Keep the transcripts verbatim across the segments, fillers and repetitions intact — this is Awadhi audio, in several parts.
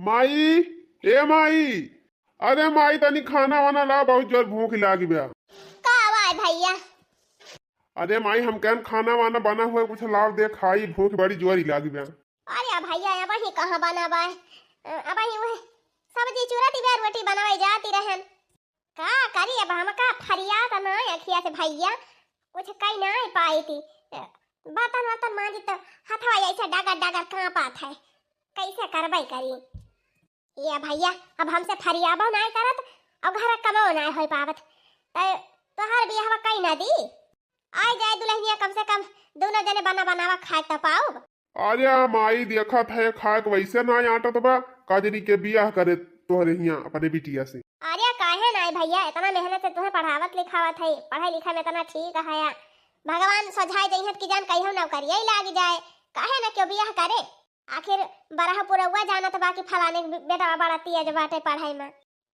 माई, ए माई, अरे माई, तनी खाना वाना ला, बहुत जोर भूख लागी बा। का आवा है भैया? अरे माई, हम कहन खाना वाना बना हुआ कुछ लाव दे खाई, भूख बड़ी जोर ही लागी बा। अरे भैया, अबही कहाँ बना बा? अबही वह सब्जी चूरा तिबिया रोटी बनावे जाती रहन। का करी अब, हमका फरियात ना अखिया से भैया, कुछ कही ना पाई थी। बर्तन वर्तन मांजी तो हथवा ऐसे डगर डगर कांपत है, कैसे करबई करी? ये भैया, अब हमसे फरियाबो नाय करत और घर कमो नाय होई पावत। त तोहार बियाहवा कई ना दी, आय जाए दुल्हनिया, कम से कम दोनों जने बना बनावा खाए त पाउब। अरे माई, देखत है खाए के वैसे नाय आटत बा, काजरी के बियाह करे तोहरे हियां अपने बिटिया से। अरे काहे नाय भैया, इतना मेहनत से तुम्हें पढ़ावत लिखावत है, पढ़ाई लिखाई में इतना ठीक है, भगवान सोझाए जइहत कि जान कहियो नौकरिया ही लाग जाए, काहे ना क्यों बियाह करे? आखिर बरह पुरौआ जानत बा कि फलाने के बे-, बेटवा बड़ा तेज बाटे पढ़ाई में।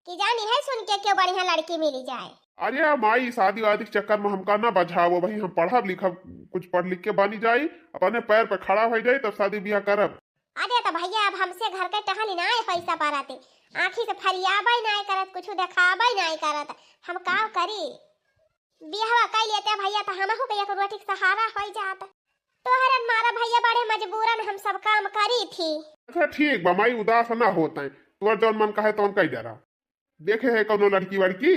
कि जानी है सुन के क्यों बढ़िया लड़की मिली जाए। अरे माई, शादी वादी के चक्कर में हमका ना बझावो भाई, हम पढ़ब लिखब, कुछ पढ़ लिख के बनी जाई, अपने पैर पे खड़ा हो जाई, तब शादी ब्याह करब। अरे तो भैया, अब हमसे घर के टहली ना है पैसा पाराते, आँखी से फरियाबे ना करत, कुछ देखाबे ना करत, हम का करी? बियाहवा कई लेते भैया, तो हमहू के एक रोटी के सहारा हो जात। तोहरन मारा भैया, बड़े मजबूरन हम सब काम करी थी। अच्छा ठीक बा माई, उदास ना होत है, तोर जौन मन कहे तौन कई डरा। देखे है कौनो लड़की वड़की?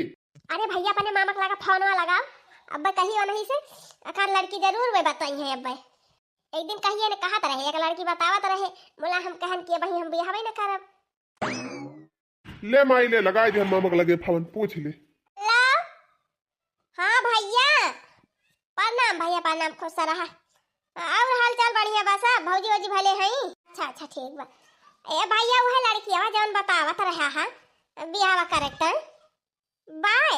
अरे भैया, अपने मामा के लगा फोनवा लगाओ, अब कही वनही से, अकार लड़की जरूर वे बताई है अब। एक दिन कहिए ने कहत रहे, एक लड़की बतावत रहे, बोला हम कहन कि भाई हम बियाहवे न करब। ले माई ले, लगाई दे मामा के लगे फोन, पूछ ले। हेलो, हाँ भैया, प्रणाम भैया, प्रणाम, खुश रहा। और हाल चाल बढ़िया बा सब? भौजी वौजी भले हैं? अच्छा अच्छा, ठीक बा। ए भैया, वह लड़किया जौन बतावत रहा है बियाहवा करे के, बाय।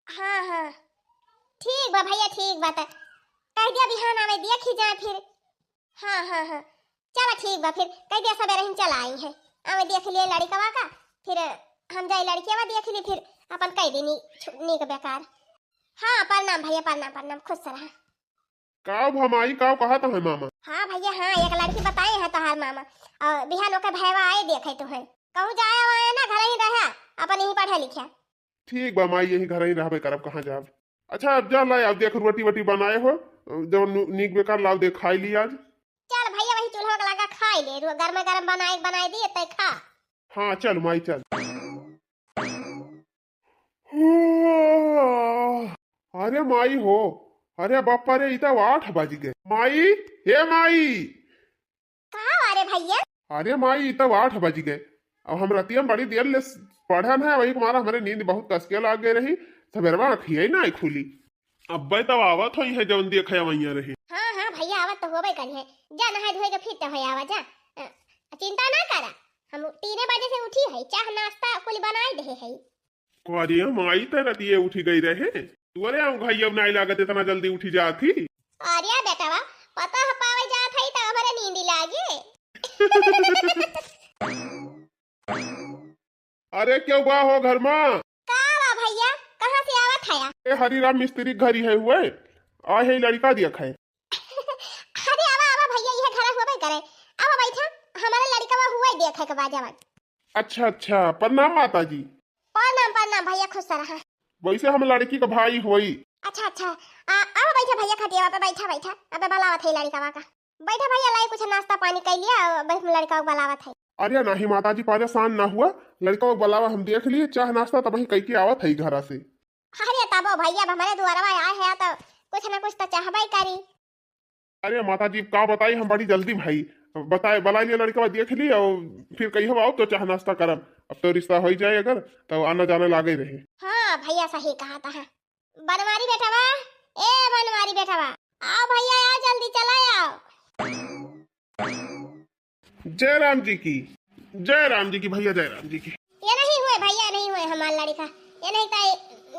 हाँ हाँ, ठीक बा भैया, ठीक बा। त कह दिया बिहान आवे, देखी जाए फिर। हाँ हाँ हाँ, चला ठीक बा, फिर कह दिया सबेरे ही चला आई है, आवे देख लिए लड़कवा का, फिर हम जाए लड़किया देख ली, फिर अपन कह देनी छु-, नीक बेकार। हाँ, प्रणाम भैया, प्रणाम प्रणाम, खुश रहा। का भमाई, का कहत है मामा? हाँ भैया, हाँ, एक लड़की बताए है तोहार मामा, और बिहान ओकर भैया आए देखे तो है, कहूँ जाए वाए ना, घर ही रहा, अपन यहीं पढ़े लिखे। ठीक बा माई, यही घर ही रहबे करब, कहाँ जाब। अच्छा, अब जा लाए, अब देख रोटी वोटी बनाए हो, जब नु-, नीक बेकार लाव दे, खाई ली आज। चल भैया, वही चूल्हा के लगा खाई ले, रो-, गरमे गरम बनाए, बनाए दिए, तै खा। हाँ, चल माई, चल। अरे माई हो, अरे बापा रे, ई तो आठ बज गए। माई, हे माई। का अरे भैया? अरे माई, ई तो आठ बज गए। अब हम रतिया में बड़ी देर ले स-, पढ़न है, वही के मारा हमरे नींद बहुत कसके लाग गए रही। सबेरवा अखिया ही ना खुली। अब्बे तब आवत होई है, जौन देखे वैया रही। हाँ हाँ भैया, आवत तो होबे करी है। जा नहाए धोए के फिर तो है आवा जा। अ, चिंता ना करा, हम तीने बजे से उठी है, चाह नाश्ता कुल बनाए दे है। अरे माई, ते रतिये उठी गई रहे। तोरे आऊं घाई अब नाई लागत, इतना जल्दी उठी जात ही। अरे बेटवा, पता है पावे जात है तो हमारे नींद लागे। अरे क्यों बा हो घर मा? का बा भैया, कहाँ से आवत है? ए हरिराम मिस्त्री घरी है हुए, आ है लड़का दिया खाए। अरे आवा आवा भैया, यह घर हुआ करे, आवा बैठा, हमारा लड़का हुआ देखे के बा जवान। अच्छा अच्छा, प्रणाम माता जी। प्रणाम प्रणाम भैया, खुश रहा। वैसे हम लड़की का भाई होई। अच्छा अच्छा, आ, आवा बैठा भैया, खटियावा पे बैठा बैठा, अबे बुलावत है लड़कावा का। बैठा भैया, लाई कुछ नाश्ता पानी कर लिया, अब हम लड़का को बुलावत है। अरे नहीं माता जी, परेशान ना हुआ, लड़का को बुलावा, हम देख लिए, चाह नाश्ता तब ही कह के आवत है घरा से। अरे तबो भैया, अब हमारे दुआरवा आए है तो कुछ ना कुछ तो चाहबे करी। अरे माता जी, का बताई, हम बड़ी जल्दी भाई बताए, बुला लिया लड़का, देख ली और फिर कहियो आओ तो चाह नाश्ता करब। अब तो रिश्ता हो ही जाए अगर, तो आना जाना लागे रहे। हाँ भैया, सही कहा था। बनवारी बेटवा, ए बनवारी बेटवा, आओ भैया, आओ जल्दी, चला आओ। जय राम जी की, जय राम जी की भैया, जय राम जी की। ये नहीं हुए भैया, नहीं हुए हमार लड़का, ये नहीं तो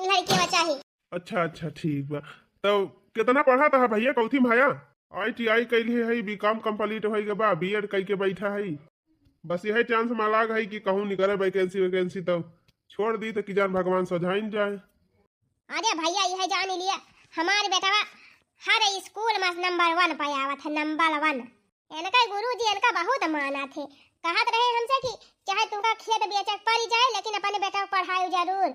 लड़की बचा ही। अच्छा अच्छा, ठीक बा। तो कितना पढ़ा था भैया, कौथी में हया? आई टी आई कैली है, बी कॉम complete हो गए बा, बी एड कई के बैठा है। बस यही चांस में लाग है कि कहूँ निकले वैकेंसी वैकेंसी, तो छोड़ दी तो कि जान भगवान सोझाइन जाए। अरे भैया, यह जान लिया, हमार बेटवा हर स्कूल में नंबर वन पे आवत है, नंबर वन। इनका गुरुजी इनका बहुत मानत है, कहत रहे हमसे कि चाहे तुमका खेत बेचे के पड़ी जाए, लेकिन अपने बेटा को पढ़ायो जरूर।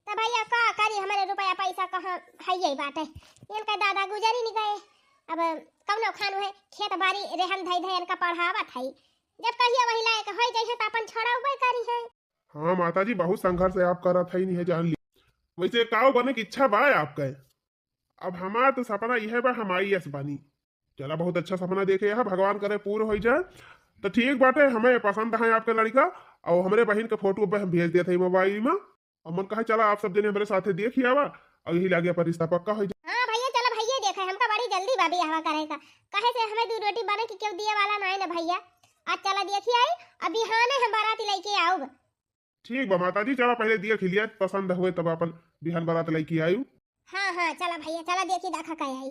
तब भैया का करी, हमरे रुपया पैसा कहाँ है, यही बात है। इनका दादा गुजरी नहीं गए, अब कौनो खानु है, खेत बारी रहन धई धई इनका पढ़ावत है। जब कहियो वही लायक होई जइहे त अपन छोड़ाउबे करी है। हाँ माता जी, बहुत संघर्ष है आप करत है, नहीं है जान ली। वैसे काव बने की इच्छा बा आपके? अब हमार तो सपना यह बा, हम आईएएस बनी। चला, बहुत अच्छा सपना देखे है, भगवान करे पूर्ण हो जाए। तो ठीक बाटे, हमें पसंद है आपके लड़का, और हमरे बहिन के फोटो अब हम भेज देते हैं मोबाइल में। और मन कहे चला आप सब जने हमरे साथे देखि आवा, और यही लागे पर रिश्ता पक्का हो जाए। हाँ भैया, चला भैया देखे, हमका बड़ी जल्दी बा बियाहवा करे का, कहे से हमें दू रोटी बने की केहू दिए वाला नाई ना भैया। आज चला देखि आई, अभी हाँ नहीं हम बाराती लेके आउब। ठीक बा माता जी, चला पहले देखि लिया, पसंद हुए तब अपन बिहान बारात लेके आयु। हाँ हाँ चला भैया, चला देखी दाखा का आई।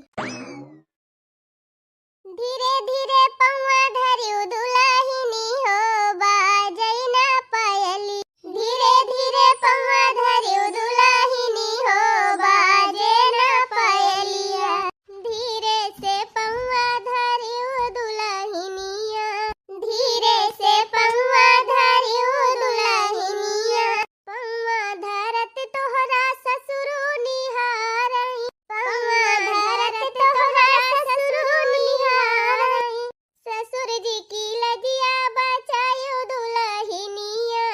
धीरे धीरे पौआ धरिउ दुलहिनी हो, बाजै ना पायली। धीरे धीरे पौआ धरिउ दुलहिनी हो, बाजे ना पायलिया। धीरे से पौआ धरिउ दुलहिनिया, धीरे से पौआ धरिउ दुलहिनिया। पौआ धरत तोहरा ससुरु निहारई, पौआ धरत तोहरा ससुरु निहारई। ससुर जी की लजिया बचायो दुलहिनिया,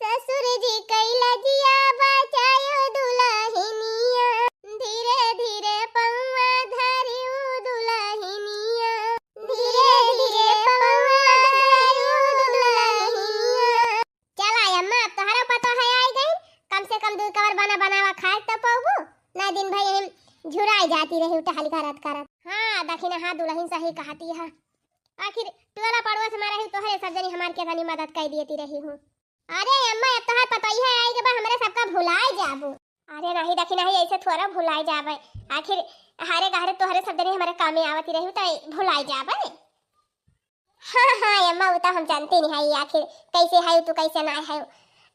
ससुर जी की लजिया बचायो दुलहिनिया। धीरे धीरे पौआ धरिउ दुलहिनिया, धीरे धीरे पौआ धरिउ दुलहिनिया। चला अम्मा, अब तोहरो पतोह आई गई, कम से कम दू कवर बना बनावा खाए तो पौबू, ना दिन भर यही झुराई जाती रही टहल करत करत। हाँ दखिना, हाँ दुलहिन सही कहती है। आखिर टोला पड़ोस में रही तोहरे सब जनी हमार केतनी मदद कर देती रही हूँ। अरे अम्मा, अब तोहर पतोह आई के बा, हमरे सबका भुलाई जाबू। अरे नहीं दखिना, ऐसे थोड़ा भुलाई जाबे, आखिर हरे गहरे तोहरे सब जनी हमरे कामे आवती रही तो भुलाई जाबे। हाँ हाँ अम्मा, वो तो हम जानते नहीं है आखिर कैसे है तू, कैसे ना है।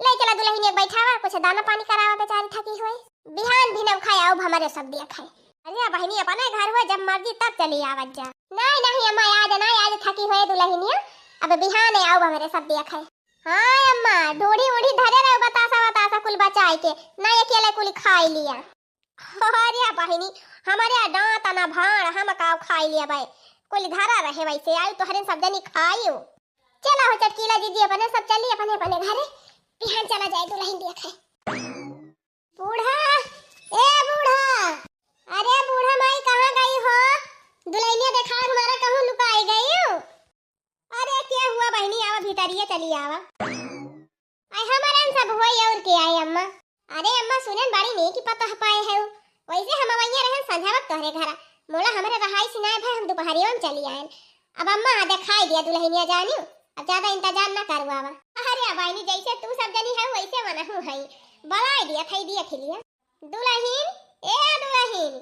ले चला दुलहिनिया के बैठावा, कुछ दाना पानी करावा, बेचारी थकी हुई। बिहान भी न खाए, आउब हमरे सब देखे। अरे बहिनी, अपने घर हुए, जब मर्जी तब चली आवत जा। नहीं नहीं अम्मा, आज ना, आज थकी हुए दुलहिनिया, अब बिहान आउब हमरे सब देखे। हाँ अम्मा, ढूढ़ी उढ़ी धरे रहो, बतासा वतासा कुल बचाए के, ना अकेले कुल खाई लिया। अरे बहिनी, हमरे दांत ना भाड़, हम काव खाई लिया बे, कुल धरा रहे वैसे, आयु तोहरे सब जनी खायु। चला हो चटकीला दीदी, अपने सब चली अपने अपने घरे, बिहान चला जाए दुलहिन देखे। बूढ़ा, ए बूढ़ा, अरे बूढ़ा माई कहाँ गई हो? दुलहिनिया देखा हमारा कहूँ लुकाई गई हो? अरे के हुआ बहिनी, आवा भीतरिया चली आवा। आई हमारे सब होई और के आई अम्मा। अरे अम्मा सुनन बड़ी नीक पतोह पाए है, वैसे हम वैया रहन संझा वक्त तोहरे घरा, मोला हमरे रहाई सिनाए भाई हम दोपहरियों में चली आयन। अब अम्मा आ दिखाई दिया दुलहिनिया जानियो, अब ज्यादा इंतजार ना करवावा। अरे बहिनी जैसे तू सब जनी है वैसे मनहू है, बुलाई दिया थई दिया खिलिया। दुलहिन, ए दुलहिन।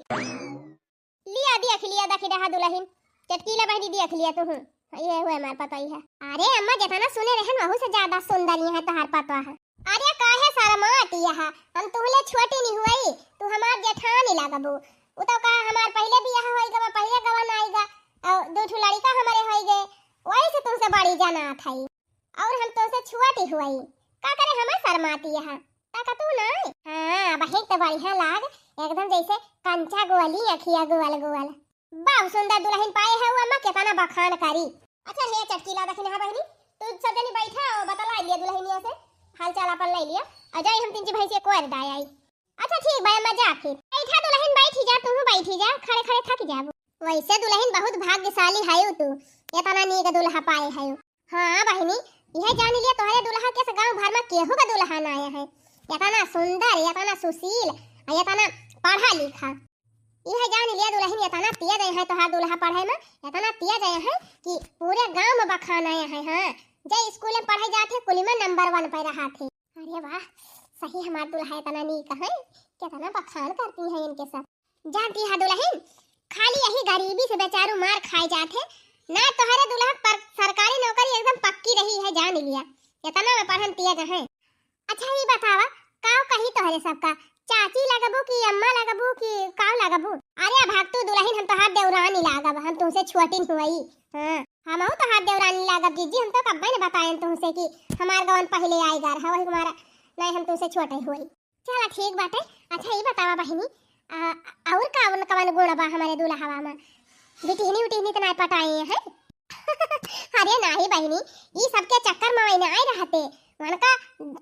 लिया देख लिया, देखी रहा दुलहिन, चटकीला बहिनी देख लिया तू। ये हुए हमार पतोह है। अरे अम्मा, जितना सुने रहन वहू से ज्यादा सुंदर ये है तोहार पतोह है। अरे काहे शर्माती है, हम तुहले छोटी नहीं हुई, तू हमार जेठानी लागबू। उ तो कहा हमार पहले बियाह होई गवा, पहले गवन आई गा, और दो ठो लड़का हमारे होई गए, वही से तुमसे बड़ी जनात है। और हम तोसे छोटी हुई, का करे हमें शर्माती है, ताका तू ना? हाँ, बहिन तो बढ़िया लाग, एकदम जैसे कंचा गोली, अखिया गोल गोल। बहुत सुंदर दुलहिन पाए है वो अम्मा, केतना बखान करी। अच्छा हे चटकीला दखिन, हाँ बहिनी, तू सब जनी बैठा और बतला लिया दुलहिनिया से, हाल चाल अपन ले लिया, और जाई हम तीन ची भैंसिया कोर दाय आई। अच्छा ठीक बा अम्मा, जा फिर। बैठा दुलहिन, बैठी जा, तू बैठी जा, खड़े खड़े थक जाबू। वैसे दुलहिन बहुत भाग्यशाली है तू, इतना नीक दुल्हा पाए है। हाँ बहिनी, यह जान लिया तोहरे दुल्हा के से गांव भर में केहू का दुल्हा ना आया है, इतना सुंदर, इतना सुशील, और इतना पढ़ा लिखा। यह जान लिया दुलहिन, इतना तेज है तोहार दुल्हा पढ़े में, इतना तेज है कि पूरे गांव में बखान आया है। हाँ, जे स्कूल में पढ़े जाते कुल में नंबर वन पे रहा थे। अरे वाह, सही हमार दुल्हा इतना नीक है, कितना बखान करती हैं इनके सब। जानती है दुलहिन, खाली यही गरीबी से बेचारू मार खाए जात है, ना तोहरे दुल्हा पर सरकारी नौकरी एकदम पक्की रही है, जान लिया, इतना में पढ़न तेज है। अच्छा ये बतावा, काव कही तोहरे सबका, चाची लगबू कि अम्मा लगबू कि काव लगबू? अरे भाग तू दुलहिन, हम तोहार देवरानी लागब, हम तुमसे छोटी हुई। हाँ। हमहू तोहार देवरानी लागब जीजी, हम तो कब्बे न बताएन तुहसे कि हमार गवन पहिले आइगा रहा, वही हमारा नहीं हम तुहसे छोटे होई। चला ठीक बाटे। अच्छा ई बतावा बहिनी, आ, और कवन कवन गुण बा हमरे दुल्हवा में? बिटिहनी उटिहनी त नाय पटाए हैं? अरे नाही बहिनी, ई सबके चक्कर में वही नाय रहते। उनका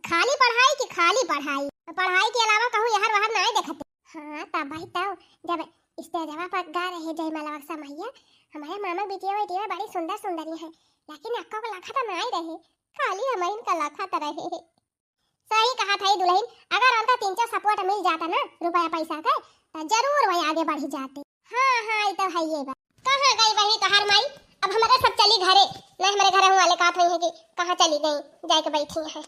खाली पढ़ाई की खाली पढ़ाई, पढ़ाई के अलावा कहूँ यहर वहर नाय देखते। हाँ तब भाई तब जब स्टेजवा पर गा रहे जयमाला बक्सा मैया, हमारे मामा बिटिया बिटिया बड़ी सुंदर सुंदर ही है, लेकिन अक्को को लखा तो नाय रहे, खाली हम इनका लखा तो रहे। सही कहा था ये दुल्हन, अगर उनका तीन चार सपोर्ट मिल जाता ना रुपया पैसा का, तो जरूर वही आगे बढ़ी जाते। हाँ हाँ, ये तो है ये बात। कहाँ गई बहिनी तोहार माई? अब हमारे सब चली घरे, नहीं हमारे घर वाले कहत हुई है कि कहाँ चली गई, जाए के बैठी है।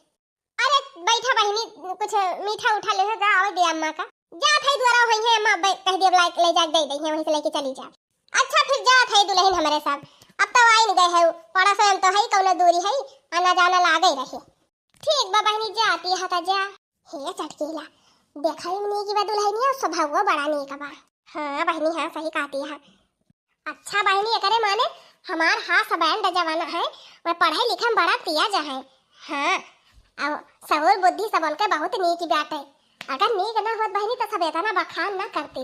अरे बैठा बहिनी, कुछ मीठा उठा ले जा, आवे दे अम्मा का। जा थे दुआरा हुई है अम्मा, बै-, कह दिया लाई-, ले जा दे दे है, वहीं से लेके चली जा। अच्छा फिर जा थे दुल्हन हमारे साथ, अब तो आई न गए है, पड़ा स्वयं तो है कौनो दूरी है, आना जाना लागे रहे। ठीक बा बहिनी, जाती है त जा। हे चटकीला, देखा ही नीक बा दुल्हनिया, स्वभावो बड़ा नीक बा। हाँ बहिनी, हाँ सही कहती है। अच्छा बहिनी, एकरे माने हमार husband जवान है, वह पढ़े लिखे में बड़ा तेज है। हाँ, अब सऊर बुद्धि सब उनके बहुत नीक बाटे। अगर नीक ना होत बहिनी तो सब इतना बखान ना करती।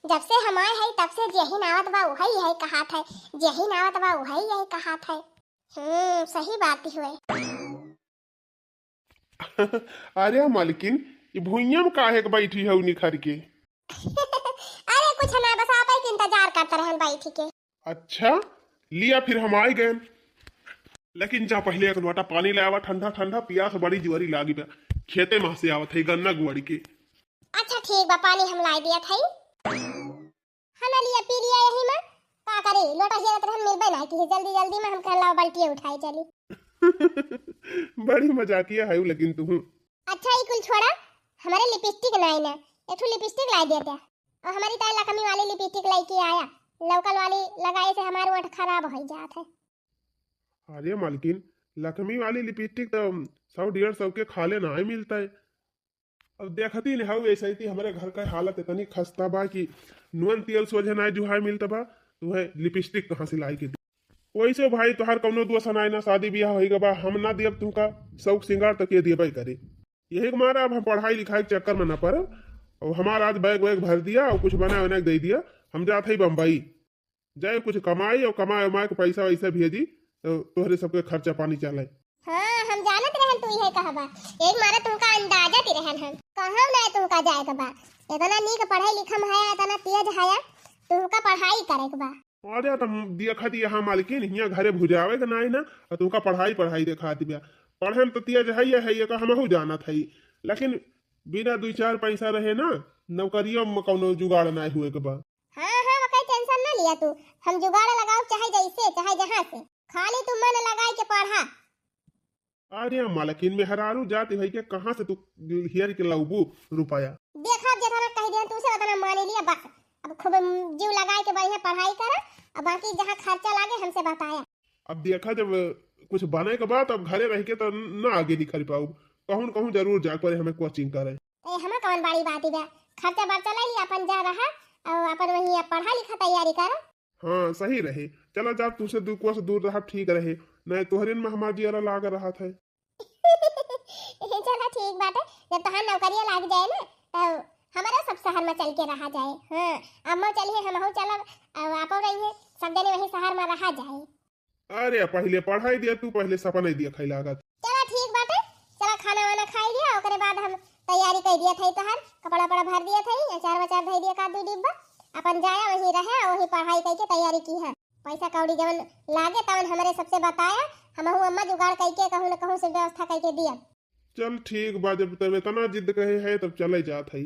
जब से हम आए है तब से जेही नावत बा उहई यही कहात है, जेही नावत बा उहई यही कहात है। हम्म, सही बात ही हुए। अरे मालकिन, ई भुइयां में काहे के बैठी हऊ निखर के? अरे कुछ ना, बस आप ही के इंतजार करत रहन बैठी के। अच्छा, लिया फिर हम आइ गए। लेकिन जा पहिले एक लोटा पानी ले आवा ठंडा ठंडा, पियास बड़ी जोरी लागी बा। खेते में से आवत है गन्ना गुआड़ी के। अच्छा ठीक बा, पानी हम लाई दिया था। हना लिया, पी लिया यही में। का करे, लोटा हेरत रहन, मिलबे ना की, जल्दी जल्दी में हम कहला बल्टिया उठाए चली। बड़ी मजाकिया है लेकिन तू। अच्छा ई कुल छोड़ा, हमारे लिपस्टिक नाई ना, एक ठो लिपस्टिक लाई देते। और हमारी ताई लकमी वाली लिपस्टिक लेके आया, लोकल वाली लगाए से हमार ओंठ खराब हो जात है। अरे मालकिन, लकमी वाली लिपस्टिक तो सौ डेढ़ सौ के खाले ना मिलता है। अब देखती नहीं हऊ, ऐसे ही हमारे घर का हालत इतनी खस्ता बा कि नून तेल सोझे ना जुहाए मिलता बा, तो है लिपस्टिक कहाँ से लाई के दी। वैसे भाई तोहार कौनो दोस्त ना, ना शादी ब्याह होई बा, हम ना दियब तुमका शौक सिंगार तो के दियबे करे। यही के मारा अब हम पढ़ाई लिखाई के चक्कर में ना पड़ब। और हमारा आज बैग वैग भर दिया और कुछ बना वना के दे दिया, हम जात है बम्बई। जाए कुछ कमाई और कमाए उमाए के पैसा वैसा भेजी, तो तोहरे सबके खर्चा पानी चले। हाँ, हम जानत रहन तू इहे कहबा। एक मारा तुमका अंदाजा ती रहन हम। कहम ना तुमका जाए के बा। इतना नीक पढ़े लिखम है, इतना तेज है, तुमका पढ़ाई करे के बा। अरे तुम देखा थी यहाँ मालकिन, हियाँ घरे भुजावे के नाई ना, और तुमका पढ़ाई पढ़ाई देखा थी बा। पढ़े में तो तेज है, ये है, ये का हमहू जानत है, लेकिन बिना दुई चार पैसा रहे ना, नौकरियों में कौनो जुगाड़ नाई हुए के बा। हाँ, हाँ, वकर टेंशन ना लिया तू। हम जुगाड़ लगाओ चाहे जैसे, चाहे जहाँ से। खाली तू मन लगाए के पढ़ा। अरे मालकिन, मेहरारू जाति भई के कहाँ से तू हेर के लाउबू रुपया? देखा, अब जेतना कह दिया तू से उतना मान लिया बस। अब खूब जीव लगाए के बढ़िया पढ़ाई करा, अब बाकी जहाँ खर्चा लागे हमसे बताया। अब देखा, जब कुछ बने के बाद अब घरे रह के तो ना आगे निकल पाऊ, कहूँ न कहूँ जरूर जाए पड़े हमें कोचिंग करे। ए, हमें कौन बड़ी बात बा, खर्चा बर्चा ले लिया, अपन जा रहा और अपन वहीं अब पढ़ा लिखा तैयारी करा। हाँ, सही रहे। चला जा, तुझसे दू कोस दूर रहा ठीक रहे, नहीं तोहरे में हमार जियरा लाग रहा था। चला ठीक बाटे, जब तोहार नौकरिया लाग जाए ना, तो हमारा सब शहर में चल के रहा जाए। हाँ, अम्मा चली है, हमहू चलब, और आपो रही है, सब जने वही शहर में रहा जाए। अरे, पहिले पढ़ाई दिया तू, पहिले सपना दिया खाई लागत। चला ठीक बाटे, चला खाना वाना खाई लिया, ओकरे बाद हम तैयारी कर दिया था तोहार, कपड़ा वपड़ा भर दिया था, अचार वचार धर दिया का दू डिब्बा, अपन जाया वहीं रहे, वहीं पढ़ाई करके तैयारी की है। पैसा कौड़ी जवन लागे तवन हमरे सबसे बताया, हमहू अम्मा जुगाड़ करके कहूँ न कहूँ से व्यवस्था करके दिया। चल ठीक बा, जब तब इतना जिद कहे है तब चले जात है।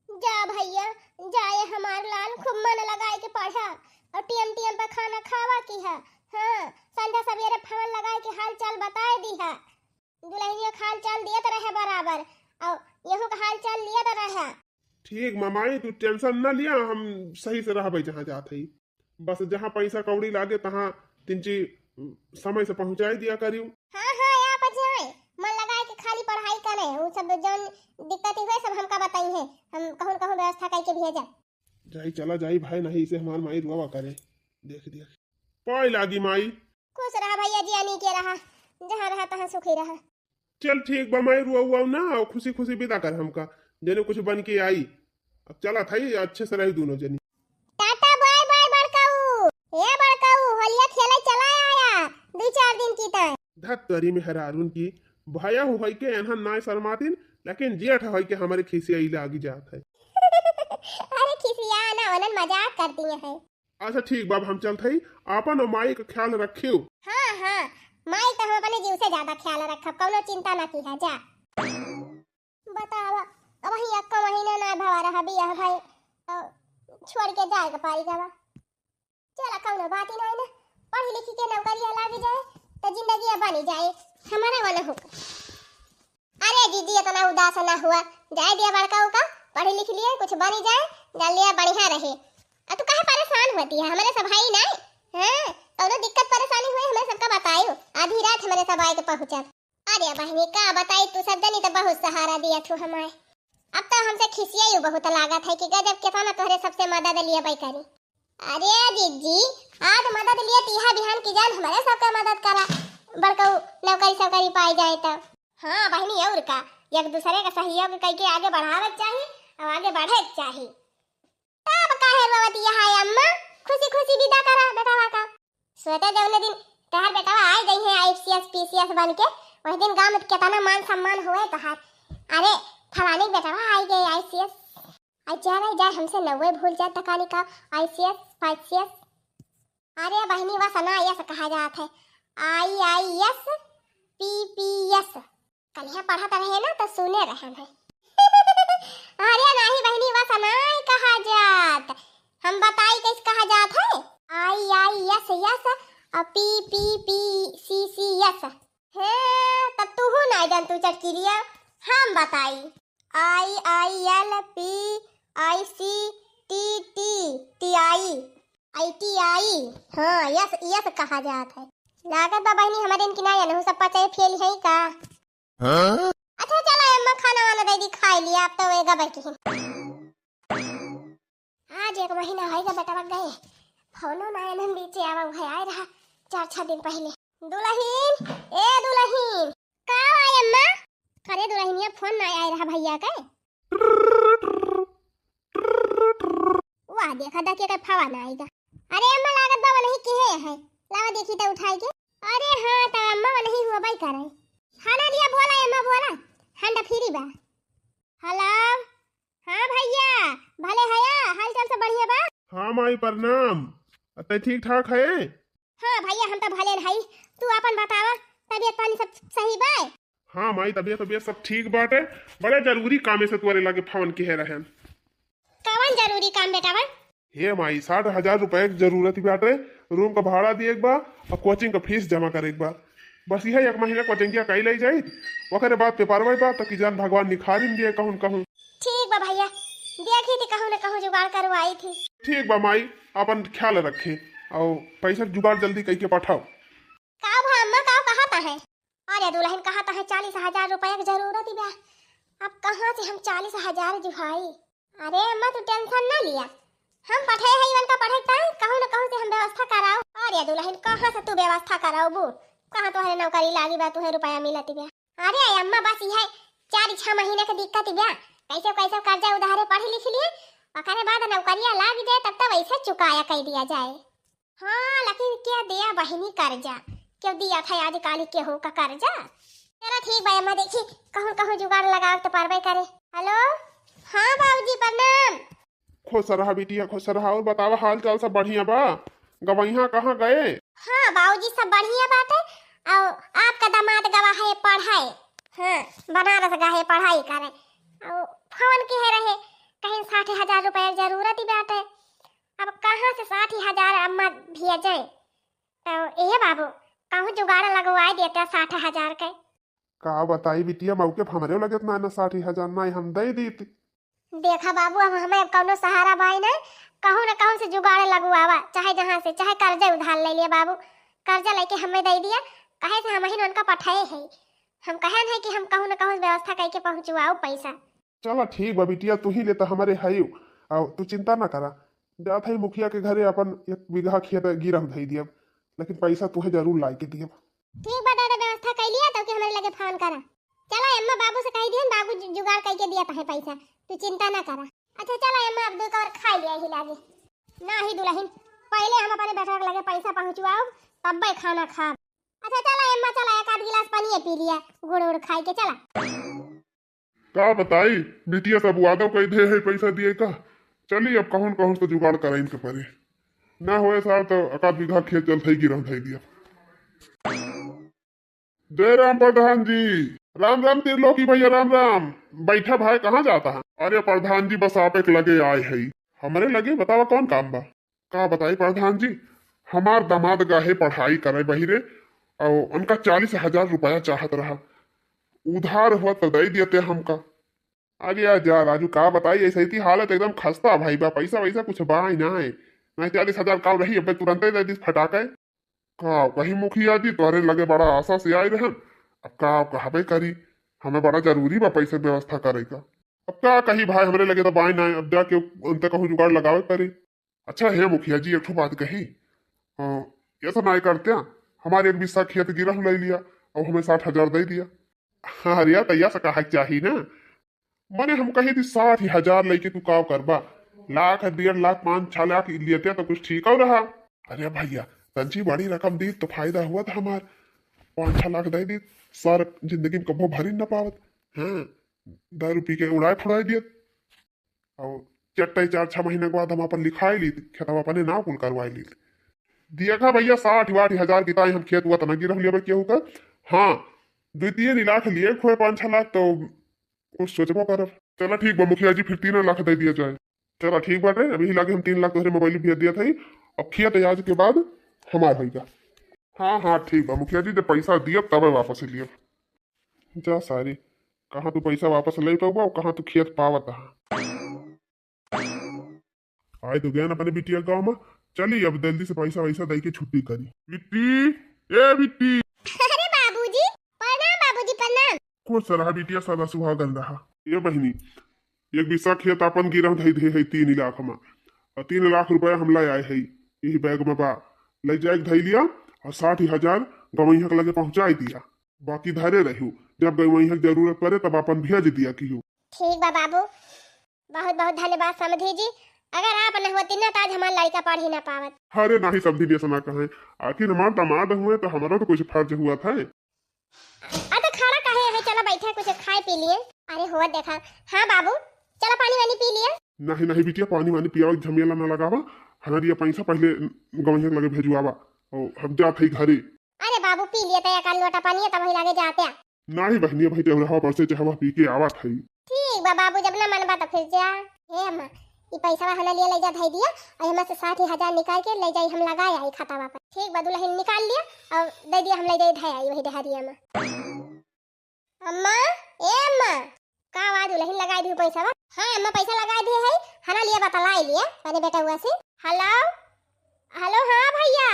जा भैया, जाए हमार लाल, खूब मन लगाए के पढ़ा और टीएम टीएम पे खाना खावा की है। हाँ, संध्या सवेरे फोन लगाए के हाल चाल बताए दी है। दुल्हनिया के हाल चाल दियत रहे बराबर, और यहू का हाल चाल लियत रहे। ठीक मामाई, तू टेंशन ना लिया, हम सही से रहबे जहाँ जात हई। बस जहाँ पैसा कौड़ी लागे तहाँ तिनची समय से पहुँचाई दिया करियो। हाँ हाँ, आप जाए, मन लगाए के खाली पढ़ाई करे, उ सब जौन दिक्कत हुए सब हमका बताई है, हम कहूँ न कहूँ व्यवस्था करके भेजब। जाई, चला जाई भाई, नहीं इसे हमार माई रुआवा करे। देख, देख। पाई लागी माई। खुश रहा भैया जी, अनी के रहा, जहाँ रहा तहाँ सुखी रहा। चल ठीक बा माई, रुआ उआ ना, और खुशी खुशी विदा कर हमका, जने कुछ बन के आई। अब चला था, अच्छे से रही दोनों जनी। टाटा बाय बाय बड़काऊ। ए बड़काऊ, होलिया खेले चला आया, दो चार दिन की तय। धत तरी में हरारून की, भया हो होई के एनहन नाय शर्मातिन, लेकिन जेठ होई के हमारे खिसिया लागी जात है। अरे खिसिया ना, ओनन मजाक करती है। अच्छा ठीक बा, अब हम चलत हई, आपन और माई का ख्याल रखियो। हाँ, हाँ, माई तो हम अपने जीव से ज्यादा ख्याल रखब, कौनो चिंता ना कीहा जा। बतावा, अब वही एक्को महीना ना भवा रहा बियाह भाई, तो छोड़ के जाए के पारी गवा। चला, कौनो बात ही नहीं ना, पढ़ लिख के नौकरिया लाग जाए, तो जिंदगी बनी जाए, हमारा वाला हो। अरे जीजी, इतना उदास ना हुआ, जाए दिया बड़का उका, पढ़ लिख लिए, कुछ बनी जाए, जान लिया बढ़िया रहे। आ तू काहे परेशान होती है, हमारे सब भाई ना, हाँ, कौनो दिक्कत परेशानी हुए, हमें सबका बतायो, आधी रात हमारे सब आए के पहुँचब। अरे बहनी, का बताई, तू सब जनी तो बहुत सहारा दिया तू हमारे। अब तो हमसे खिसियाई बहुत लागत है कि गजब कितना तोहरे सबसे मदद लिए बाई करी। अरे जिज्जी, आज मदद लिए तीहा बिहान की जान हमारे सबके मदद करा, बड़कऊ नौकरी सौकरी पाई जाए तब। हाँ बहनी, और का, एक दूसरे का सहयोग कई के आगे बढ़ावे के चाही, और आगे बढ़े के चाही। तब काहे रोवत यहाँ है अम्मा, खुशी खुशी विदा करा बेटवा का। सोचे जौने दिन तहार बेटवा आई गई है I C S P C S बन के, वही दिन गाँव में कितना मान सम्मान हुए तहार। अरे फलानी के बेटवा आई गए आई सी एस। आई जा रही जाए हमसे नौवे भूल जाए तकानी का I C S, five C S. अरे बहनी, वह सना यस कहा जात है, I I S, P P S. कलिया पढ़त रहे ना तो सुने रहन है। अरे नाही बहनी, वह सना कहा जात, हम बताई कैसे कहा जात है, आई आई एस यस, और P P P C C S. हे, तब तू हूँ ना जान तू चटकिलिया, हम बताई, I I L P I C T T T I. I T I, हाँ, यस, यस कहा जात है। लागत बा बहनी, हमारे इनकी ना जानहु, सब पचे फेल है का? हाँ? अच्छा, चला अम्मा, खाना वाना दे दी, खाई लिया, अब तो वेगा बैठी हैं। आज एक महीना होइगा बेटवा गए, फोनो ना एनन बीचे आवा, उहे आए रहा चार छह दिन पहले। दुलहिन, ए दुलहिन। का आए अम्मा? अरे दुलहिनिया, फोन ना आए रहा भैया के। वाह, देखा दा के फोन आएगा। अरे अम्मा, लागत बा वनही के है, लावा देखी त उठाई के। अरे हाँ, त अम्मा वनही हुआ बाई करे। हाँ ना दिया, बोला अम्मा, बोला, हंडा फ्री बा। हेलो, हाँ भैया, भले हया, हाल चाल सब बढ़िया बा? हाँ माई प्रणाम, अते ठीक ठाक है? हाँ भैया, हम तो भले न हई, तू आपन बतावा, तबीयत पानी सब सही बा? हाँ माई, तबीयत तबीयत सब ठीक बाटे। बड़े जरूरी कामे से तोरे लगे फोन किहे रहन। कवन जरूरी काम बेटा बा? हे माई, साठ हजार रुपया के जरूरत बाटे, रूम का भाड़ा दिए के बा और कोचिंग का फीस जमा करे के बा। बस यह एक महीना कोचिंग किया कई ले जाई, ओकरे बाद पेपरवा बा तो कि जान भगवान निखारिन दिए कहूँ न कहूँ। ठीक बा भैया, देखी थी कहूँ न कहूँ जुगाड़ करवाई थी। ठीक बा माई, अपन ख्याल रखे और पैसा के जुगाड़ जल्दी कई के पठाओ। का भा अम्मा, का कहत है? अरे दुलहिन, कहत है चालीस हजार रुपया के जरूरत बा। अब कहाँ से हम चालीस हजार जुहाई? अरे अम्मा, तू टेंशन ना लिया, हम पठे है इवन का पढ़े ताई, कहूँ न कहूँ से हम व्यवस्था कराओ। अरे दुलहिन, कहाँ से तू व्यवस्था कराओबू? कहाँ तोहरे नौकरी लागी बा, तुहे रुपया मिलत बा? अरे अम्मा, बस यह चार छह महीने के दिक्कत बा, कैसे कैसे कर्जा उधारे पढ़ लिख लिए, ओकरे बाद नौकरिया लाग जाए तब तो वैसे चुकाया कई दिया जाए। हाँ, लेकिन क्या दिया बहिनी कर्जा? क्यों दिया था आजकल केहू का कर्जा? चला ठीक बा अम्मा, देखी कहूँ कहूँ जुगाड़ लगावे तो पारबे करे। हेलो, हाँ बाबूजी प्रणाम। खुश रहा बिटिया, खुश रहा। और बतावा, हाल चाल सब बढ़िया बा? गवैया कहाँ गए? हाँ बाबूजी, सब बढ़िया बाटे। और आपका दामाद गवा है पढ़ाई, हाँ, बनारस गए पढ़ाई करे। और फोन किहे रहे, कहीं साठ हजार रुपया जरूरत ही बाटे। अब कहाँ से साठ हजार अम्मा भेजे? तो ए बाबू, कहूँ जुगाड़ लगवाए देते साठ हजार के। का बताई बिटिया, मौके पे हमरे लगे इतना ना साठ हजार ना हम दे दीत। देखा बाबू, अब हमें अब कौनो सहारा बाई ना, कहूँ न कहूँ से जुगाड़ लगवावा, चाहे जहाँ से, चाहे कर्जा उधार ले लिया बाबू, कर्जा लेके हमें दे दिया, कहे से हम ही उनका पठाए है। हम कहन है कि हम कहूँ न कहूँ से व्यवस्था करके पहुँचवाओ पैसा। चला ठीक बा बिटिया, तू ही ले तो हमारे हयू, और तू चिंता ना करा, जात हई मुखिया के घरे, अपन एक बीघा खेत गिरह धई दियब, लेकिन पैसा तुहे जरूर लाइ के दियब। ठीक बा दादा, व्यवस्था कइ लिया, तब के हमरे लगे फोन करा। चला अम्मा, बाबू से कहि दिहन, बाबू जु-, जुगाड़ कइ के दिया तहे पैसा, तू चिंता ना करा। अच्छा चला अम्मा, अब दू कवर खाइ लिया ही लागे। नाही दुलहिन, पहिले हम अपने बेटा के लगे पैसा पहुँचवाउब, तब्बे खाना खाब। अच्छा चला अम्मा, चला एक आध गिलास पानी पी लिया, गुड़ उड़ खाइ के चला। का बताई, बिटिया सब वादा कइ दे है पैसा दिए का। चली अब कहूँ न कहूँ से जुगाड़ कराइन के परे। ना होए सार तो एक आध बीघा खेत जल थई गिरह धई दिया। जय राम प्रधान जी। राम राम त्रिलोकी भैया, राम राम। बैठा भाई, कहाँ जाता है? अरे प्रधान जी, बस आप एक लगे आए है। हमरे लगे बतावा, कौन काम बा? का बताई प्रधान जी, हमार दामाद गए पढ़ाई करे बहिरे, और उनका चालीस हजार रुपया चाहत रहा, उधार हुआ तो दे दियते हमका। अरे यार जा राजू, का बताई, ऐसे ही हालत एकदम खस्ता भई बा, पैसा वैसा कुछ बा ही ना है, नहीं चालीस हजार का रही, अब तुरंते दे दिस फटाके। का कही मुखिया जी, तोहरे लगे बड़ा आशा से आए रहन, अब का कहबे करी, हमें बड़ा जरूरी बा पैसे व्यवस्था करे का। अब का कही भाई, हमरे लगे तो बाई ना है, अब जाके उनते कहूँ जुगाड़ लगावे पड़ी। अच्छा हे मुखिया जी, एक ठो बात कही, अ, ऐसा ना करते, हमारे एक बिस्सा खेत गिरह ले लिया और हमें साठ हजार दे दिया। हाँ, अरे यार, तैया से कहा चाही ना, मने हम कही थी साठ हजार लेके तू का करबा, लाख, डेढ़ लाख, पाँच छह लाख लेते तो कुछ ठीक और रहा। अरे भैया, तंची बड़ी रकम दी तो फायदा हुआ था हमार, पाँच छह लाख दे दी, सर जिंदगी में कभो भरी न पावत। हाँ, दारू पी के उड़ाए फुड़ाए दियत। और चट्टे चार छह महीना के बाद हम अपन लिखाई ली, खेतवा अपने नाव कुल करवाई ली। दिया खा भैया, साठ वाठ हजार की ताई हम खेत हुआ तना गिरह लेबे केहू का। हाँ, दो तीन लाख लिए खोए पाँच छह लाख तो कुछ सोचबो करब। चला ठीक बा मुखिया जी, फिर तीन लाख दे दिया जाए। चला ठीक बाटे, अभी लागे हम तीन लाख तोहरे मोबाइल भेज दिया था, अब खेत आज के बाद हमार होइगा। हाँ हाँ ठीक बा मुखिया जी, जब पैसा दियब तबे वापस लियब। जा सारी, कहाँ तू पैसा वापस ले पाबा और कहाँ तू खेत पावत हा। आए तो गया ना अपने बिटिया गाँव में, चली अब जल्दी से पैसा वैसा दे के छुट्टी करी। बिट्टी, ए बिट्टी। अरे बाबूजी, प्रणाम बाबूजी, प्रणाम। खुश रहा बिटिया, सदा सुहागन रहा। ए बहिनी, एक बिस्सा खेत अपन गिरह धई दे है तीन लाख में, और तीन लाख रुपया हम ले आए है, यही बैग में बा, ले जाए के धई लिया, और साठ हजार गवैया के लगे पहुँचाई दिया, बाकी धरे रहू, जब गवैया के जरूरत पड़े तब अपन भेज दिया किहू। ठीक बा बाबू, बहुत बहुत धन्यवाद समधी जी, अगर आप न होती ना तो आज हमार लड़का पढ़ ही ना पावत। अरे नाही समधी जी, ऐसा ना कहें, आखिर हमार दामाद हुए तो हमारा तो कुछ फर्ज हुआ था। आ तो खड़ा काहे है, चला बैठा कुछ खाए पी लिए। अरे हो देखा, हाँ बाबू, चला पानी वानी पी लिए। नहीं नहीं बिटिया, पानी वानी पियावे के झमेला ना लगावा, हमारी ये पैसा पहले गवैया के लगे भेजवावा, और हम जात है घरे। अरे बाबू पी लिए तो एक आध लोटा पानी है, तब वही लागे जाते। नाही बहनिया भाई, टेहुरहवा पर से चहवा पी के आवत है। ठीक बा बाबू, जब ना मन बा तो फिर जा। हे अम्मा, ई पैसा हना लिए ले जा धई दिया, और हमें से साठ हजार निकाल के ले जाई, हम लगाए आई खातावा पर। ठीक बा दुलहिन, निकाल लिया और दे दिया, हम ले जाई धई आई वही डहरिया में। अम्मा, ए अम्मा, का आवाज दुलहिन लगाई दी पैसा बा? हाँ अम्मा, पैसा लगाई दी है, हना लिए बतलाई लिए अपने बेटा हुआ से। हेलो, हेलो, हाँ भैया,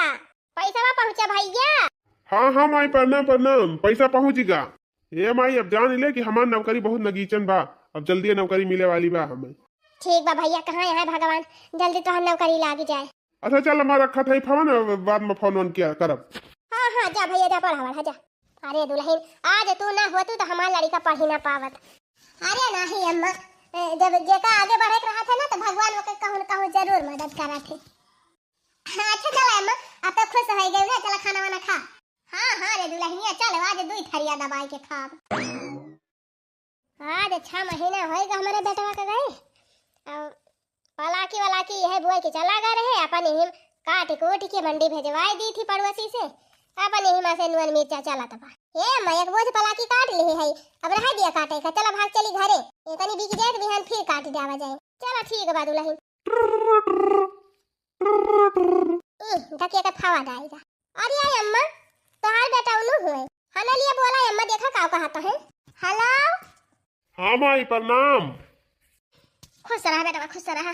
पैसा बा पहुँचा भैया। हाँ हाँ माई, प्रणाम प्रणाम, पैसा पहुँच गा। ए माई, अब जान ले कि हमार नौकरी बहुत नगीचन बा, अब जल्दी नौकरी मिले वाली बा हमें। ठीक बा भैया, कहाँ यहाँ भगवान, जल्दी तोहर नौकरी लाग जाए। अच्छा चल, हमार रखत है फोन, बाद में फोन वोन किया करब। हाँ हाँ, जा भैया जा, पढ़ा वढ़ा जा। अरे दुलहिन, आज तू ना होतू तो हमार लड़का पढ़ी ना पावत। अरे नाही अम्मा, ए, जब जेका आगे बढ़े के रहा था ना तो भगवान ओके कहूँ न कहूँ जरूर मदद करा थे। हाँ, अच्छा चला अम्मा, अब तो खुश हो गए ना, चला खाना वाना खा। हाँ हाँ रे दुलहिनिया, चल आज दुई थरिया दबाई के खाब। आज छह महीना होइगा हमरे बेटवा के गए। अब पलाकी वलाकी यह बोए के चला गए रहे, अपन यही काट कूट के मंडी भेजवाई दी थी पड़ोसी से, अपन यही में से नून मिर्चा चला तबा। हे अम्मा, एक बोझ पलाकी काट ली है, अब रह दिया काटे का, चला भाग चली घरे, इतनी बिक जाए तो बिहान फिर काट जावा जाए। चला ठीक बा दुलहिन। ई, डकिया के फावा डाल जा। अरे आई अम्मा, तोहार बेटा उनु हुए। हना लिए बोला अम्मा, देखा का कहत है। हेलो। हाँ माई, प्रणाम। खुश रहा बेटवा, खुश रहा।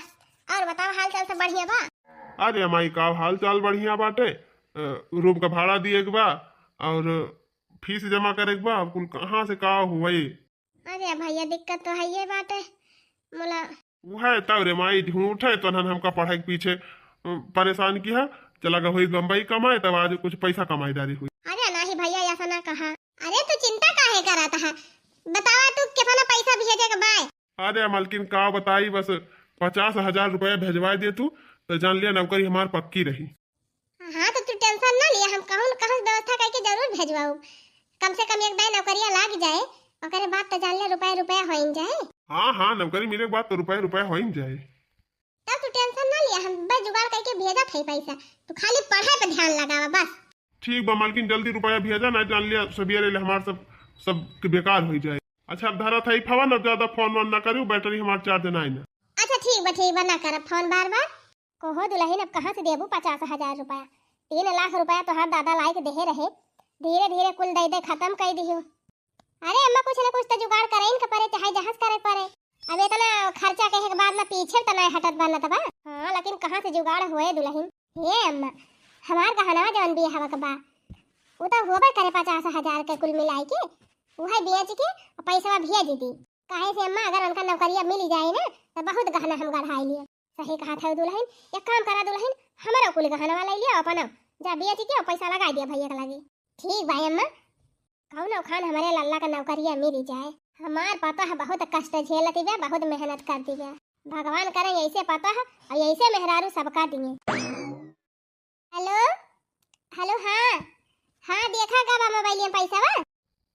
और बताओ, हाल चाल सब बढ़िया बा? अरे माई, का हाल चाल बढ़िया बाटे। अ, रूम का भाड़ा दिए के बा और फीस जमा करे के बा। अब कुल कहाँ से का हुए? अरे भैया, दिक्कत तो है ये बाटे। मुला उहै तब रे माई, झूठै तोहन हमका पढ़ाई के पीछे, अ, परेशान किहा। चला गए होई बम्बई कमाए, तब आज कुछ पैसा कमाई डारी होई। अरे नाही भैया, ऐसा ना कहा। अरे तू चिंता काहे करत है? बतावा तू कितना पैसा भेजे के बाय? अरे मलकिन का बताई, बस पचास हजार रुपया भेजवाए दे तू, तो जान लिया नौकरी हमार पक्की रही। हाँ, तो तू tension ना लिया, हम कहूँ न कहूँ से व्यवस्था करके जरूर भेजवाऊ। कम से कम एक दाई नौकरिया लाग जाए, ओकरे बाद तो जान ले रुपया रुपया होइन जाए। हाँ, हाँ, नौकरी मिले के बाद तो रुपया रुपया होइन जाए। तब तू tension ना लिया, हम बस जुगाड़ करके भेजत है पैसा, तू खाली पढ़ाई पे ध्यान लगावा बस। ठीक बा मलकिन, जल्दी रुपया भेजा, ना जान लिया सबियरे ले हमार सब, सब के बेकार हो जाए। अच्छा, अब धरत है फोन, अब ज्यादा फोन वोन ना करियो, battery हमार charge ना है ना। अच्छा ठीक बा, ठीक बा, ना करब फोन बार बार। कहो दुलहिन, अब कहाँ से देबू पचास हजार रुपया? तीन लाख रुपया तोहार दादा लाई के देहे रहे, धीरे धीरे कुल दे दे खत्म कर दियो। अरे अम्मा, कुछ न कुछ तो जुगाड़ करे इनके परे, चाहे जहाज करे परे। अब इतना खर्चा कहे के बाद ना पीछे तो ना हटत बनत बा। हाँ, लेकिन कहाँ से जुगाड़ होए दुलहिन? हे अम्मा, हमार गहनवा जवन बियाहवा के बा, उ तो होबे करे पचास हजार के कुल मिलाई के, उहे बेच के पैसवा भेज दी। काहे से अम्मा, अगर उनका नौकरिया मिल जाए ना, तो बहुत गहना हम गढ़ाई लिए। सही कहा था दुलहिन, एक काम करा दुलहिन, हमारा कुल गहनवा ले लिया, अपन जा बेच के पैसा लगा दिया भैया के लगे। ठीक बा अम्मा, कौनो खान हमारे लल्ला का नौकरिया मिल जाए। हमार पतोह बहुत कष्ट झेलती बा, बहुत मेहनत करती बा। भगवान करे ऐसे पतोह और ऐसे मेहरारू सबका दिए। हेलो, हेलो, हाँ, हाँ, देखा का बा मोबाइल में पैसा बा?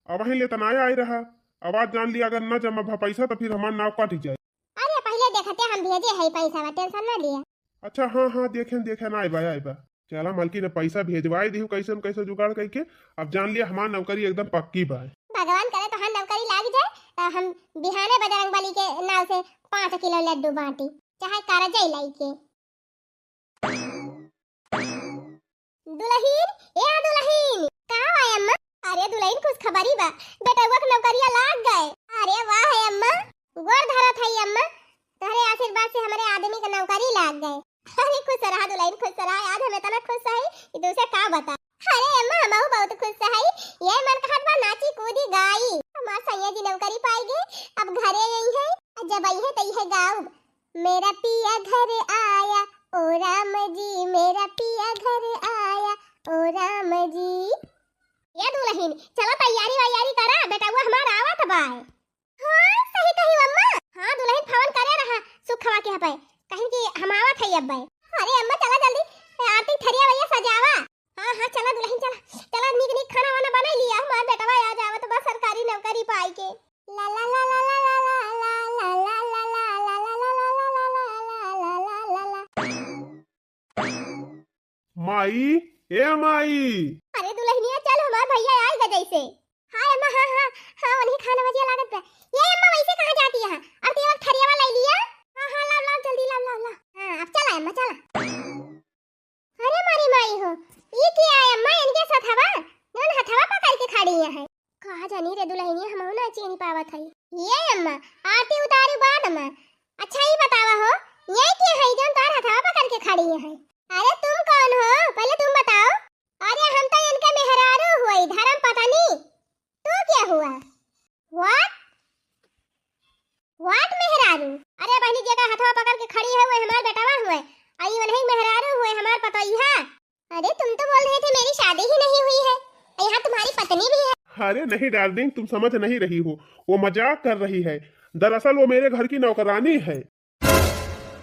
अब वहीं ले तना आई रहा, आवाज जान लिया, अगर न जमा भा पैसा तो फिर हमार नाव कट जाए। अरे पहले देखते हम भेजे है पैसा बा, tension ना लिया। अच्छा, हाँ, हाँ, देखें, देखें, आए बा, आए बा। चला, मालकिन, अब पैसा भेजवाए दिहू, कैसे न कैसे जुगाड़ करके। अब जान लिया, हमार नौकरी एकदम पक्की बा। भगवान करे तोहार नौकरी लाग जाए, तो हम बिहाने बजरंग बली के नाव से पाँच किलो लड्डू बांटी, चाहे कर्जा ही लाई के। दुलहिन, ए दुलहिन, का बा अम्मा? अरे दुलहिन, खुशखबरी बा, बेटउआ के नौकरिया लाग गए। अरे वाह है अम्मा, गोड़ धरत है अम्मा, तोहरे आशीर्वाद से हमरे आदमी के नौकरी लाग गए। अरे खुश रहा दुलहिन, खुश रहा। आज हम इतना खुश है कि तुझसे का बता। अरे अम्मा, हमहू बहुत खुश है। ये मन कहत बा नाची कूदी गाई। हमार सैया जी नौकरी पाई गए, अब घरे आई है। जब आई है तो यह गाउब, मेरा पिया घर आया, ओ राम जी, मेरा पिया घर आया, ओ राम जी। ये दुलहिन, चला तैयारी वैयारी करा, बेटउआ हमार आवत बाय। हाँ, सही कही अम्मा। हाँ, दुलहिन फोन करे रहा सुखवा के हपे, कहिन कि हम आवत है अब्बे। अरे अम्मा, चला जल्दी, आरती थरिया वैया सजावा। हाँ, हाँ, चला दुलहिन, चला, चला, नीक नीक खाना वाना बनाई लिया, हमार बेटवा आ जावत बा सरकारी नौकरी पाई के। ला ला ला। माई, ए माई। अरे दुलहिनिया, चल, हमार भैया आइगा जैसे। हाँ अम्मा, हाँ, हाँ, हाँ, उन्हीं खाना बजिया लागत बा। ये अम्मा, वैसे कहाँ जाती है? अब तेरा थरियावा ले लिया। हाँ, हाँ, लाओ, लाओ, जल्दी लाओ, लाओ, लाओ। हाँ, अब चला अम्मा, चला। अरे मारी माई हो, ई के आय अम्मा इनके साथ हवा? जौन हथवा पकड़ के खड़ी है। कहा जानी रे दुलहिनिया, हमहू ना चीनी पावत हई। ये अम्मा, आरती उतारी बाद में। अच्छा ई बतावा हो, ये के है जौन तार हथवा पकड़ के खड़ी है? अरे तुम कौन हो, पहले तुम बताओ। अरे हम तो इनके मेहरारू हुई, धर्म पत्नी। तू क्या हुआ? What? What मेहरारू? अरे बहनी, जेका हथवा पकड़ के खड़ी है, वो हमार बेटवा हुए। आ ई वनही मेहरारू हुए, हमार पतोहिया। अरे तुम तो बोल रहे थे मेरी शादी ही नहीं हुई है, यहाँ तुम्हारी पत्नी भी है। अरे नहीं darling, तुम समझ नहीं रही हो, वो मजाक कर रही है। दरअसल वो मेरे घर की नौकरानी है।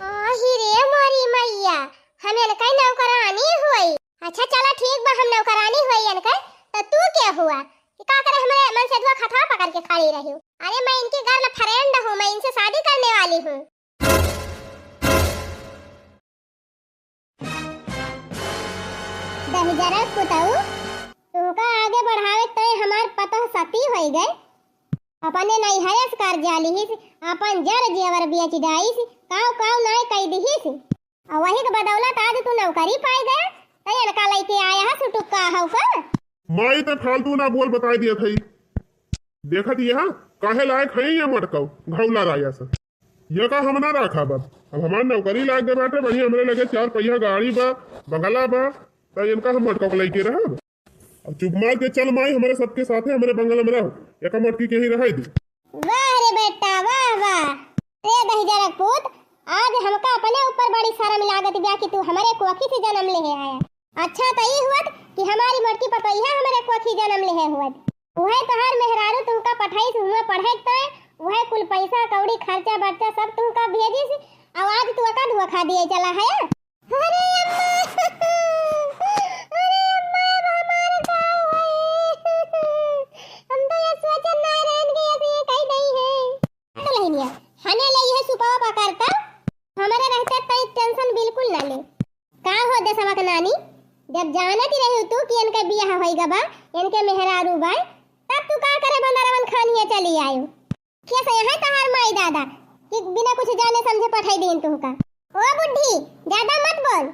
आही रे मोरी मैया, हम इनका नौकरानी हुई। अच्छा चला ठीक बा, हम नौकरानी हुई इनका, तो तू क्या हुआ? कि का करे हमरे मन से धुआ खथवा पकड़ के खड़ी रही हूँ? अरे मैं इनकी girlfriend हूँ, मैं इनसे शादी करने वाली हूँ। दहिजरा पुतऊ, तुमका आगे बढ़ावे तय हमार पतोह सती होई गए। अपने नैहरे से कर्जा लिहिस, अपन जर जेवर बेच डाइस, काव काव नाय कई दिहिस। और वही के बदौलत आज तू नौकरी पाई गया, तय इनका लेके आया है सुटुक्का हौ का? माई ते फालतू ना बोल, बताई दिया थई। देखत यहाँ काहे लायक है ये मटकौ घौला राया से। ये का हम ना राखब अब। अब हमार नौकरी लाग गए बाटे, बढ़िया हमरे लगे चार पहिया गाड़ी बा, बंगला बा, त इनका हम मटकौ के लेके रहब। अब चुप मार के चल माई, हमरे सबके साथे हमरे बंगला में रहो, एका मटकी के ही रहे दे। वाह रे बेटा, वाह, वाह। रे दहिजरक पूत, आज हमका अपने ऊपर बड़ी शर्म लागत बा कि तू हमरे कोखी से जन्म लेहे आया। अच्छा त ई हुअत कि हमारी मोटकी पतोहिया हमरे कोखी जन्म लेहे हुअत। उहे तोहार मेहरारू तुहका पठाइस हुआ पढ़े के तय, उहे कुल पैसा कौड़ी खर्चा बर्चा सब तुहका भेजिस, अउ आज तू ओका धोखा दिए चला है। अरे अम्मा, अरे अम्मा, अब हमार का होई? हम तो ये सोचन ना रहन कि ऐसे ये कही नहीं है। दुल्हनिया, हने ले ये सुपावा पकड़ता, हमारे रहते तई tension बिल्कुल ना ले। का हो देसवा के नानी, जब जानत ही रही तू कि इनके बियाह होई गबा, इनके मेहरारू बाय, तब तू का करे भंडारवन खानिया चली आयो? कैसे यहाँ तहार माई दादा कि बिना कुछ जाने समझे पठाई दीन तुहका। ओ बुढ़ी, ज्यादा मत बोल।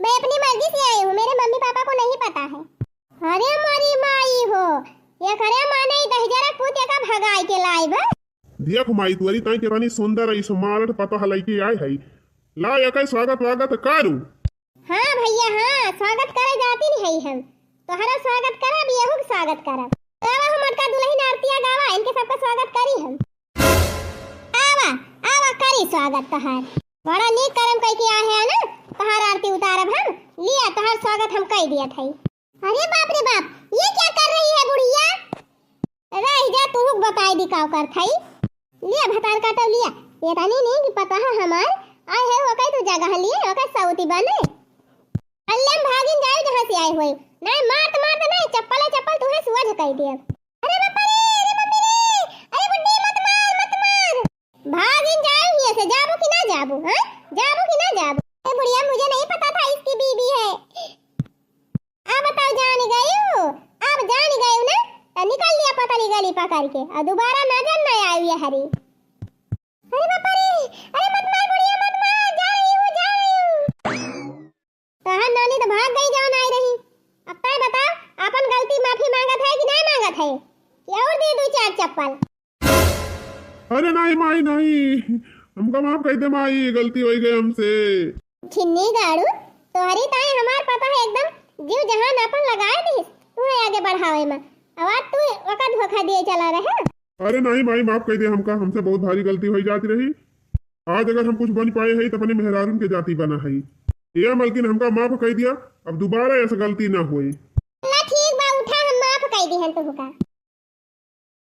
मैं अपनी मर्जी से आई हूँ, मेरे मम्मी पापा को नहीं पता है। अरे मोरी माई हो, ये करे माने ई दहिजरा पूत एका भगाई के लाई बा। देख माई, तोरी ताई केतनी सुंदर है, सुमारत पता है लइके आए है। ला एका स्वागत वागत करू। हाँ भैया, हाँ, स्वागत करे जाती नहीं है हम। तोहरा स्वागत करब, यहू के स्वागत करब। आवा हो मोटका दुल्हन आरतिया गावा, इनके सबका स्वागत करी हम। आवा, आवा, करी स्वागत तोहार। बड़ा नीक करम कई के आहे ना, तोहार आरती उतारब हम। लिया, तोहार स्वागत हम कई दिया थाई। अरे बाप रे बाप, ये क्या कर रही है बुढ़िया? रह जा, तू बताई दी का कर थाई। लिया भतार काटो लिया। ये रानी नहीं कि पता है हमार, आए है वो कई तू जगह लिए, वो कई सऊती बने। अल्ले हम भागिन जाए जहाँ से आए हुए। नहीं मारत मारत नहीं, चप्पल है चप्पल तू है सुअज कई दिया। अरे बाप रे, अरे मम्मी रे, अरे बुड्ढी मत मार, मत मार। भागिन जाओ हियाँ से, जाबू कि ना जाबू, हाँ? जाबू कि ना जाबू? ए बुढ़िया, मुझे नहीं पता था इसकी बीबी है। अब बताओ, जान गयू? अब जान गयू ना? तो निकल लिया पता नहीं गली पकड़ के, और दोबारा नजर ना आयु ये हरी। अरे बाप रे, अरे मत मार बुढ़िया, मत मार, जा रही हूँ, जा रही हूँ। तोहार नानी तो भाग गई जौन आई रही। अब तय बताओ, आपन गलती माफी मांगत है कि नहीं मांगत है, कि और दे दू चार चप्पल? अरे नहीं माई नहीं, हमका माफ कर दे माई, गलती हो गई हमसे। छिन्नी गाड़ू, तोहरी ताई हमार पता है एकदम जीव जहान आपन लगाए दिस, तू है आगे बढ़ावे में, अब आज तू ओका धोखा दिए चला रहे। अरे नहीं माई, माफ कर दे हमका, हमसे बहुत भारी गलती हो जाती रही। आज अगर हम कुछ बन पाए है तो अपने मेहरारून के जाति बना है। ए मलकिन, हमका माफ कर दिया, अब दोबारा ऐसा गलती ना होए। ला ठीक बा, उठा, हम माफ कर दी हन तुहका।